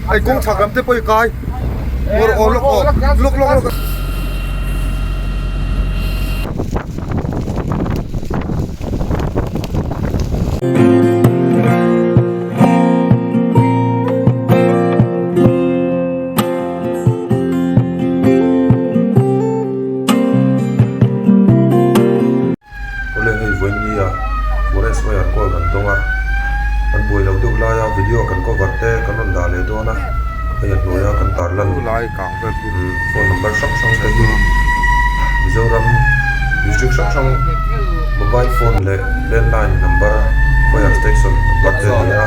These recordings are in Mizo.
Hei kawng chhak lam te pawh i kai. Ngawr aw lawk aw lawk lawk lawk. Awle hei vawiin a forest fire call kan dawng a, kan buai loh deuh laia video kan cover te kan rawn dah leh dawn a, hei a hnuaia kan tar lan phone number hrang hrang te hi Mizoram district hrang hrang mobile phone leh landline number fire station number te a ni a,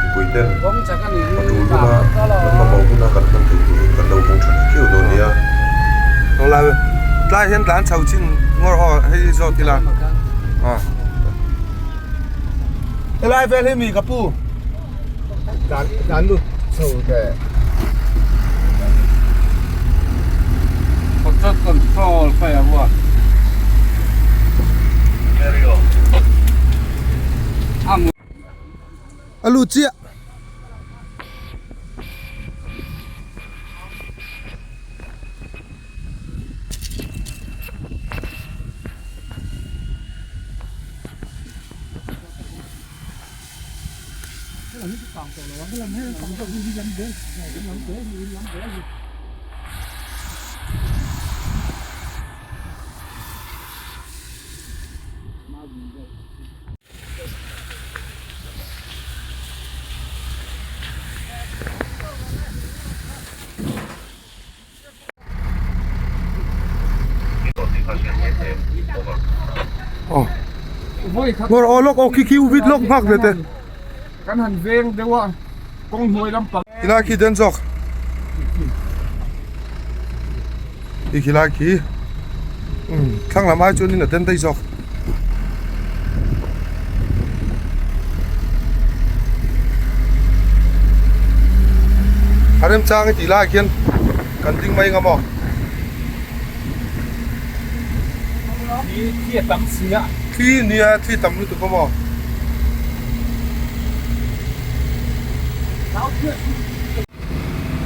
mipui ten a tul huna kan mamawh huna kan hman theih turin kan lo vawng tha leh khiau dawn nia. Tlai hian tlan chho chin ngawr aw hei hi zawt ila aw helai vel hi mi ka pu dan dan lut chho te Control control fire work A lut chiah. Ngawr aw lawk aw khi khi u vit lawk nghak ve te. Kan han veng deuh a kawng hnuai lampang. Khilai khi den zawk. I khilai khi thlang lam ai chuanin a den daih zawk. A remchang i tih lai khian kan ding mai anga maw. Thli a tam si a. Thli nia thli tam lutuk a maw.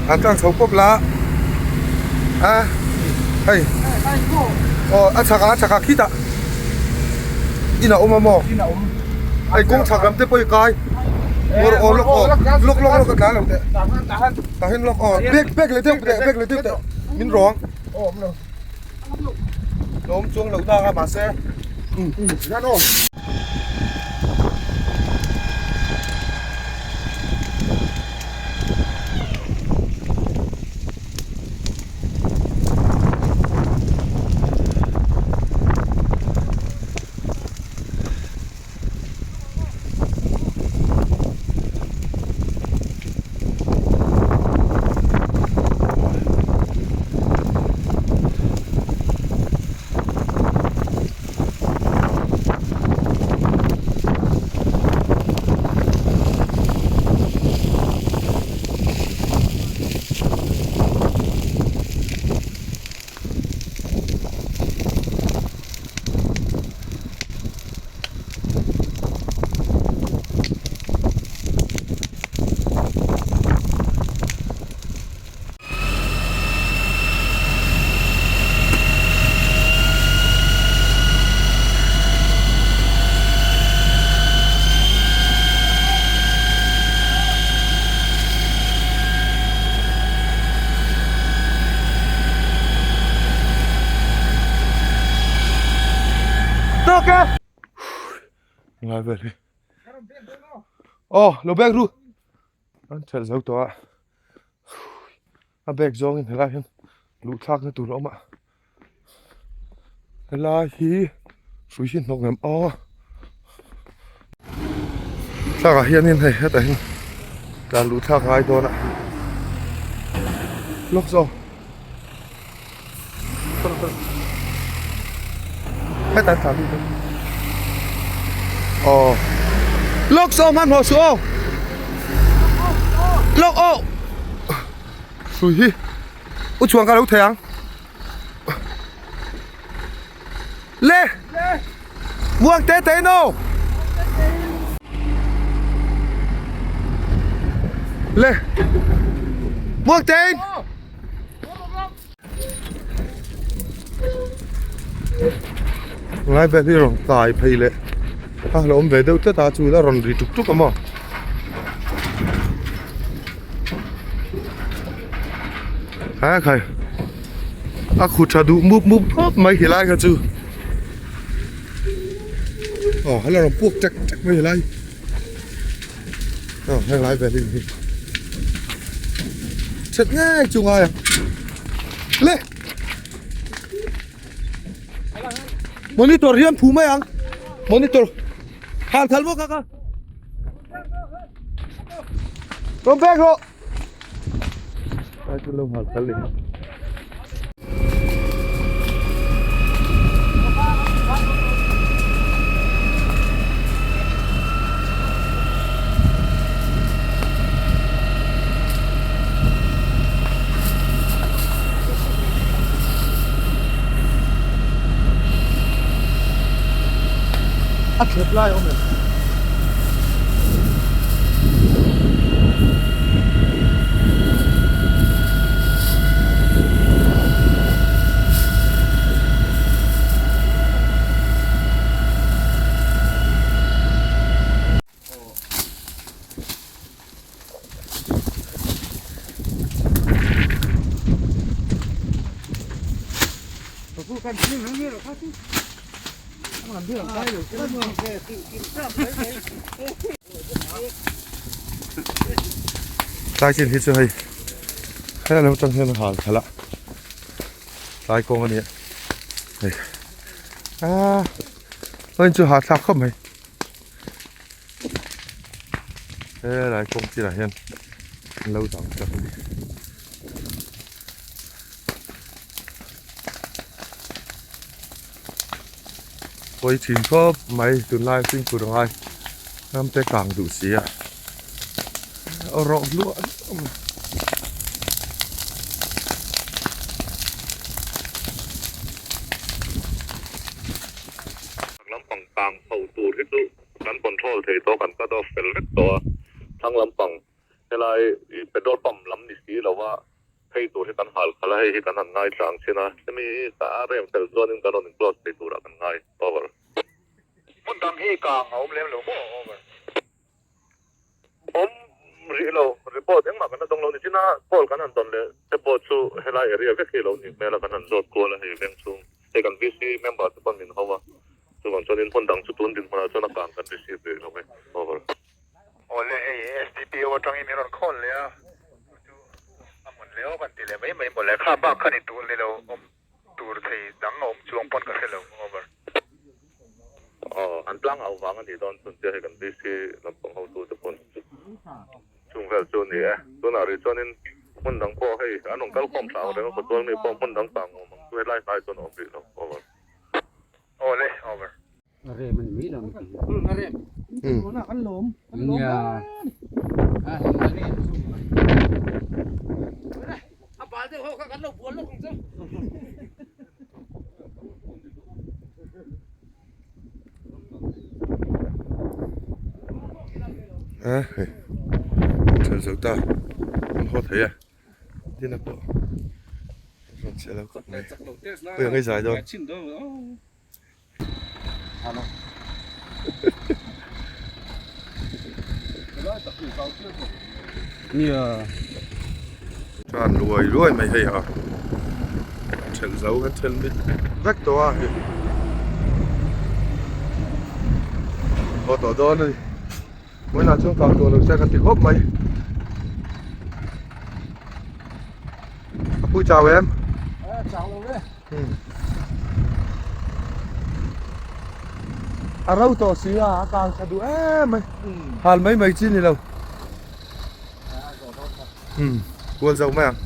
An tlang chho pawp la a hei aw a chhak a chhak a khitah in a awm a maw hei kawng chhak lam te pawh i kai ngawr aw lawk aw lawk lawk lawk a tlan lo teh tah hian lawk aw bag bag leh deuh teh bag leh deuh teh min rawng lawm chuang loh na anga mahse Ngai vel hi. Aw, lo bag ru. An thelh zo tawh a. A bag zawngin helai hian luh thlakna tur a awm a helai hi hrui hi hnawk em aw thlakah hianin hei hetah hian tlan luh thlak a ngai dawn a lawk zawk hetah tlan luh dawn aw lawk zawk hmanhmawh suh aw lawk aw. Hrui hi u chuan ka lo thei ang le muang te te no. Le Muangtein Ngai vel hi rawn kai phei leh a lo awm ve deuh tlat a chu ila rawn ri tuk tuk a maw. A khai a khu tha duh mup mup khawp mai helai kha chu aw helai rawn puak tek tek mai helai aw heng lai vel hi chhet ngei chu ngai ang le monitor hian phu mai ang monitor hal thal bawk a ka rawn pek rawh ai chu lo hal thal ni A thlep lai a awm em? Tlai chin hi chu hei helai lam atang hian a hal khalh a tlai kawng a nia hei aaa vawiin chu hahthlak khawp mai. Helai kawng chinah hian an lo dang tlat a ni. Pawi thin khawp mai tunlai fimkhur a ngai ram te kang duh si a aw rawh hluah hluah mai. Lampang kang chho tur hi chu kan control thei tawh kan cut off fel vek tawh a, thlang lampang helai ih petrol pump lam ni si lo a phei tur hi kan hal khalh a, hei hi kan han ngai tlang chin a, hemi hi a rem fel chuanin kan rawn in close thei turah kan ngai over. Hmun dang hi kang a awm lem lo maw over. Awm rih lo, report engmah kan la dawng lo ni chin a, call kan han dawn leh te pawh chu helai area vek hi a lo nih hmel a, kan han zawt kual a hei veng chhung hei kan VC member te pawn min ho a, chuvang chuanin hmun dang chu tun dinhmunah chuan a kang kan receive rih lo e. Over. Awle hei SDPO atangin min rawn khawn leh a, chu chu a hmun leh awk an ti leh mai mai mawle, kha bak kha ni tur ni lo awm tur thei dang a awm chuang pawn ka hre lo. Over. Aw, an tlang au vang a nih dawn chun chiah hi kan VC lampang hotute pawn chung vel chu a ni e. Tunah rih chuanin hmun dang pawh hei an rawn kal khawm thla ang reng a, khawtual mi pawh hmun dang kang awm ang chu helai hnai chuan a awm rih lo. Over. Aw le, over. A rem a ni mai lo ni tih hi. A rem. Kan lawm. Kan lawm. A bal deuh ho kha kan lo bual lawk ang che. A hei ṭhen zo ta an haw thei a tin a pawh rawn chhiah lo khawp mai pawh ang ei zai dawn. Tan luai luai mai hei a thelh zo kan thelh mit vek tawh a hei haw tawh dawn a ni vawiinah chuan kang tawh lo se ka ti khawp mai a pui chau em. A ro tawh si a, a kang tha duh em mai. Hal mai mai chi ni lo. Kual zo mai ang.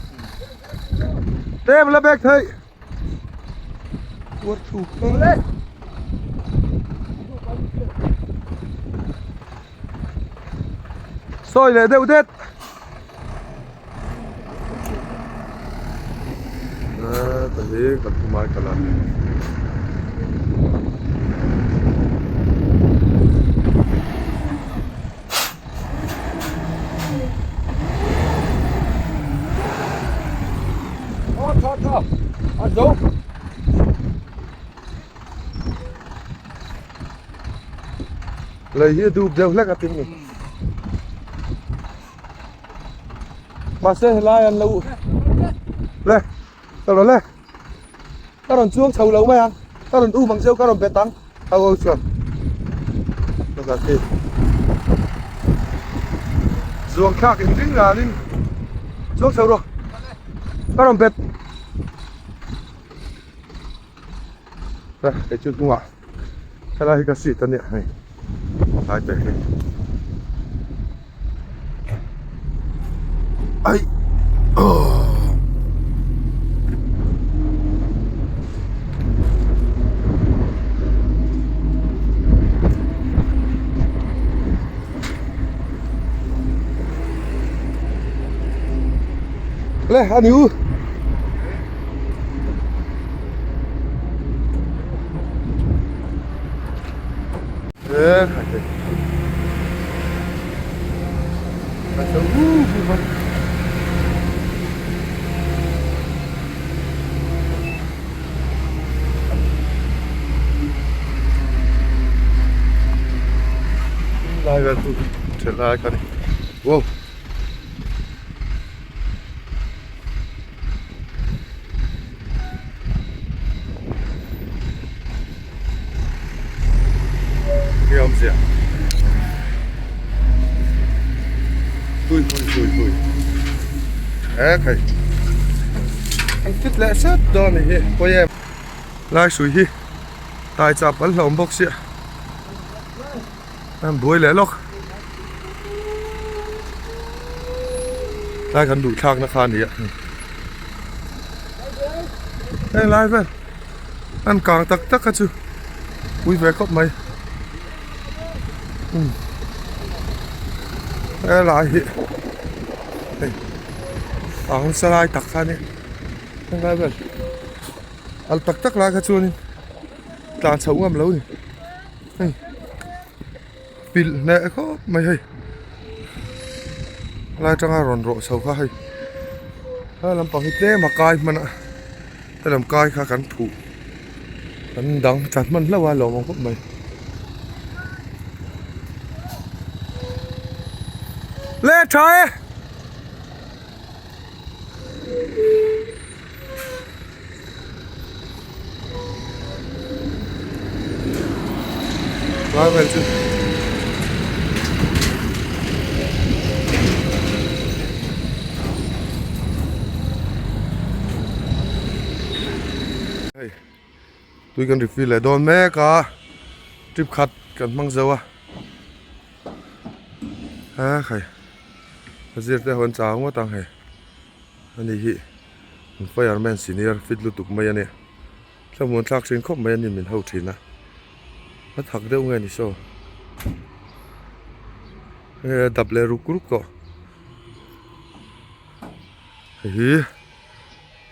Tem la bek thei. Uar thu. Sawi leh deuh det. Ta hi kan tumai kal a. Tha tha. A zo. Lei hi a dup deuh hlek a tin ni. Mahse helai an lo le ka rawn le ka rawn chuang chho lo mai ang ka rawn um ang cheu ka rawn bet ang ho ho chuan ka zan hi zuang thlak in ring ranin chuang chho rawh ka rawn bet Hei chu hnungah helai hi ka seat a nia hei tlai te hi ai aww le a ni u. Lai vel chu ṭhelh lai kha a ni wow. Nge awmzia hui hui hui hui he khai an fit leh sat dawn a ni hi pawi em lai hrui hi tai chap an hlauhawm bawk sia an buai leh lawk tlai kan duh thlak na kha a ni a heng lai vel an kang tak tak kha chu pui ve khawp mai umm helai hi hei kang nasa lai tak kha a nia heng lai vel al tak tak lai kha chuanin tlan chhoh ngam lo a ni. Hei pilh hneh khawp mai hei helai atanga rawn rawh chho kha hei helai lampang hi tlem a kai hman a helam kai kha kan phuh kan dang tla hman hlauh a lawm ang khawp mai le tha e. Lai vel chu hei tui kan refill leh dawn mek a trip khat kan hmang zo a a khai a zir te ho an chau ngawt ang hei ani hi fireman senior fit lutuk mai a ni thlamuan thlak thin khawp mai a ni min ho thin a a thak deuh nge ni saw hei a dap leh ruk ruk tawh hei hi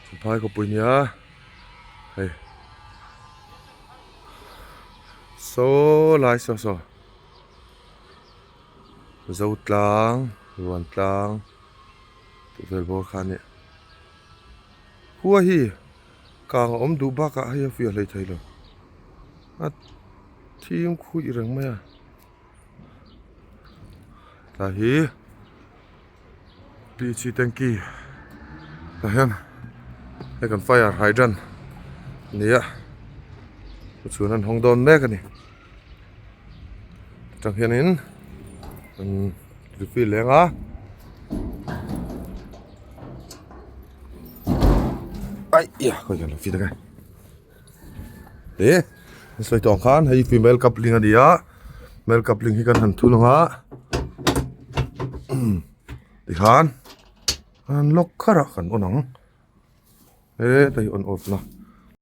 champhai khawpui nia hei saw lai saw saw Zotlang Ruantlang tih vel bawr kha a ni. Khua hi kang a awm duh bakah hei a fiah hlei thei lo. A thim khuih reng mai a. Tlai hi PHC tanky tah hian hei kan fire hydrant a ni a. Chhun an hawng dawn mek a ni. Atang hianin an refill leng a. Ai ia khawi kan lo fit ange e an sawi tawh ang khan hei female coupling a ni a male coupling hi kan han thun ang a tikhan an lock kharah kan on ang he ta hi on off na.